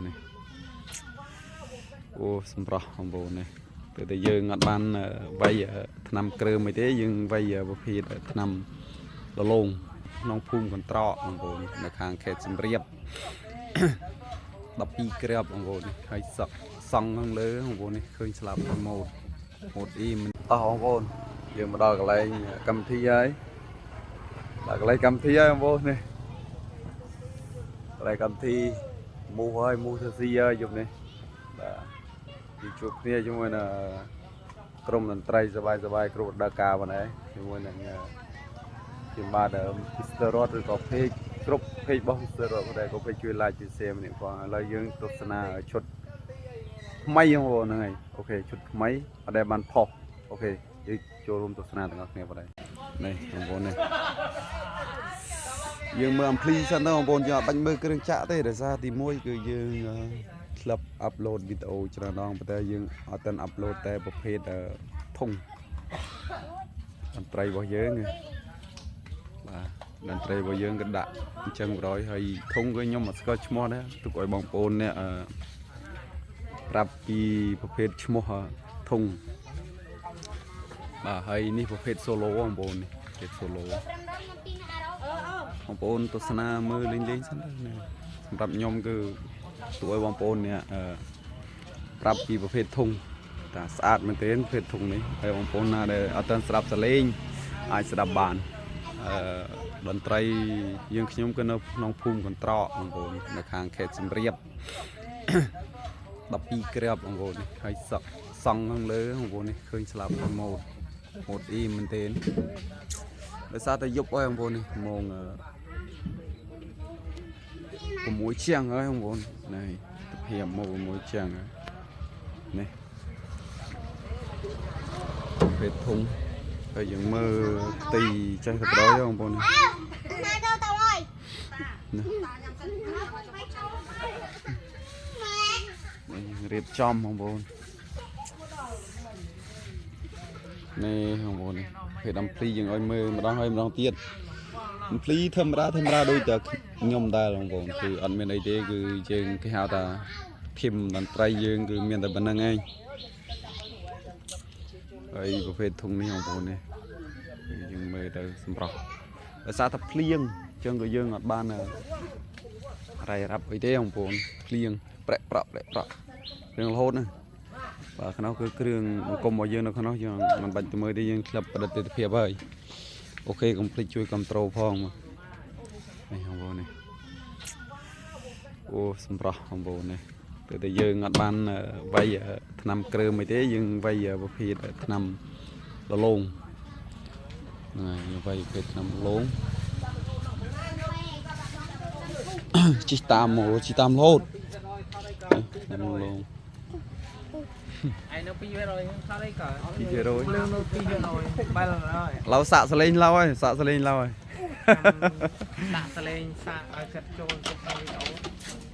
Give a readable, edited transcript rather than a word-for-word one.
នេះអូសម្រស់បងប្អូននេះតែតែយើងអត់បានវាយថ្នាំគ្រើមអីទេយើងវាយប្រភេទថ្នាំលលងក្នុងភូមិកន្ត្រកបងប្អូននៅខាងខេត្តសៀមរាប 12គ្រាប់បងប្អូននេះហើយសក់សង់ខាងលើបងប្អូននេះឃើញស្លាប់ម៉ូតម៉ូតអ៊ីមិនអស់បងប្អូនយើងមកដល់កន្លែងកម្មវិធីហើយដល់កន្លែងកម្មវិធីហើយបងប្អូននេះកន្លែងកម្មវិធីមូសហើយមូសទៅស៊ីហើយយប់នេះបាទយើងជួបគ្នាជាមួយនឹងក្រុមតន្ត្រីសប្បាយសប្បាយគ្រប់រដូវកាលប៉ុណ្ណេះជាមួយនឹងខ្ញុំបាទ Mr. Rod ឬក៏ page គ្រប់ page របស់ Mr. Rod ក៏ដែរក៏ page ជួយ like ជួយ share ម្នាក់ផងឥឡូវយើងទស្សនាឈុតថ្មីបងប្អូនហ្នឹងហើយ OK ឈុតថ្មីអត់ដែលបានផុស OK យើងចូលរួមទស្សនាទាំងអស់គ្នាបងដែរនេះបងប្អូននេះយើងមើល ampli សិនទៅបងប្អូនយើងអត់បាញ់មើលគ្រឿងចាក់ទេដោយសារទី1គឺយើងធ្លាប់ upload វីដេអូច្រើនដងប៉ុន្តែយើងអត់ទាន់ upload តែប្រភេទធុងតន្ត្រីរបស់យើងបាទតន្ត្រីរបស់យើងក៏ដាក់អញ្ចឹងបរយហើយធុងក៏ខ្ញុំអត់ស្គាល់ឈ្មោះដែរទុកឲ្យបងប្អូនអ្នកប្រាប់ពីប្រភេទឈ្មោះធុងបាទហើយនេះប្រភេទ solo បងប្អូននេះប្រភេទ solo បងប្អូនទស្សនាមើលលេងលេងសិនទៅណាសម្រាប់ខ្ញុំគឺទុកឲ្យបងប្អូនអ្នកប្រាប់ពីប្រភេទធុងតាស្អាតមែនទែនប្រភេទធុងនេះហើយបងប្អូនណាដែលអត់ទាន់ស្ដាប់សលេងអាចស្ដាប់បានអឺតន្ត្រីយើងខ្ញុំក៏នៅក្នុងភូមិកន្ត្រកបងប្អូននៅខាងខេត្តសៀមរាប 12គ្រាប់បងប្អូននេះហើយសក់សង់ខាងលើបងប្អូននេះឃើញស្លាប់ម៉ូតម៉ូតអ៊ីមែនទែនដោយសារតែយប់ហើយបងប្អូននេះម៉ោង6ជាងហើយបងប្អូននេះទភាពមក6ជាងហើយនេះពេលធុងហើយយើងមើលផ្ទៃចេះទៅក្រោយបងប្អូននេះ ណាទៅទៅហើយ នេះរៀបចំបងប្អូននេះបងប្អូននេះពេល ampli យើងឲ្យមើលម្ដងហើយម្ដងទៀត ampli ធម្មតាធម្មតាដូចតែខ្ញុំដែរបងប្អូនគឺអត់មានអីទេគឺយើងគេហៅថាធីមតន្ត្រីយើងគឺមានតែប៉ុណ្្នឹងឯងហើយប្រភេទធុងនេះបងប្អូននេះគឺយើងមើលទៅសម្រស់ដោយសារតែភ្លៀងអញ្ចឹងក៏យើងអត់បានរ៉ៃរ៉ាប់អីទេបងប្អូនភ្លៀងប្រែកប្រក់ប្រែកប្រក់រឿងរហូតណាបាទក្នុងគឺគ្រឿងអង្គមរបស់យើងនៅក្នុងយើងមិនបាច់ទៅមើលទេយើងក្លឹបប្រឌិតទិដ្ឋភាពហើយ OK កុំភ្លេចជួយគ្រប់ត្រូលផងមកនេះបងប្អូននេះអូសម្រស់បងប្អូននេះតែតែយើងអត់បានវាយថ្នាំគ្រើមអីទេយើងវាយប្រភេទថ្នាំលលងហ្នឹងហើយយើងវាយប្រភេទថ្នាំលលង ជិះតាមមកជិះតាមរហូតថ្នាំលលង ឯនៅ2%ខត់អីក៏ 2% លឿងនៅ2%បែលហើយ ឡៅសាក់សលេងឡៅហើយសាក់សលេងឡៅហើយ ដាក់សលេងសាកឲ្យចិត្តចូលចិត្តក្នុងវីដេអូ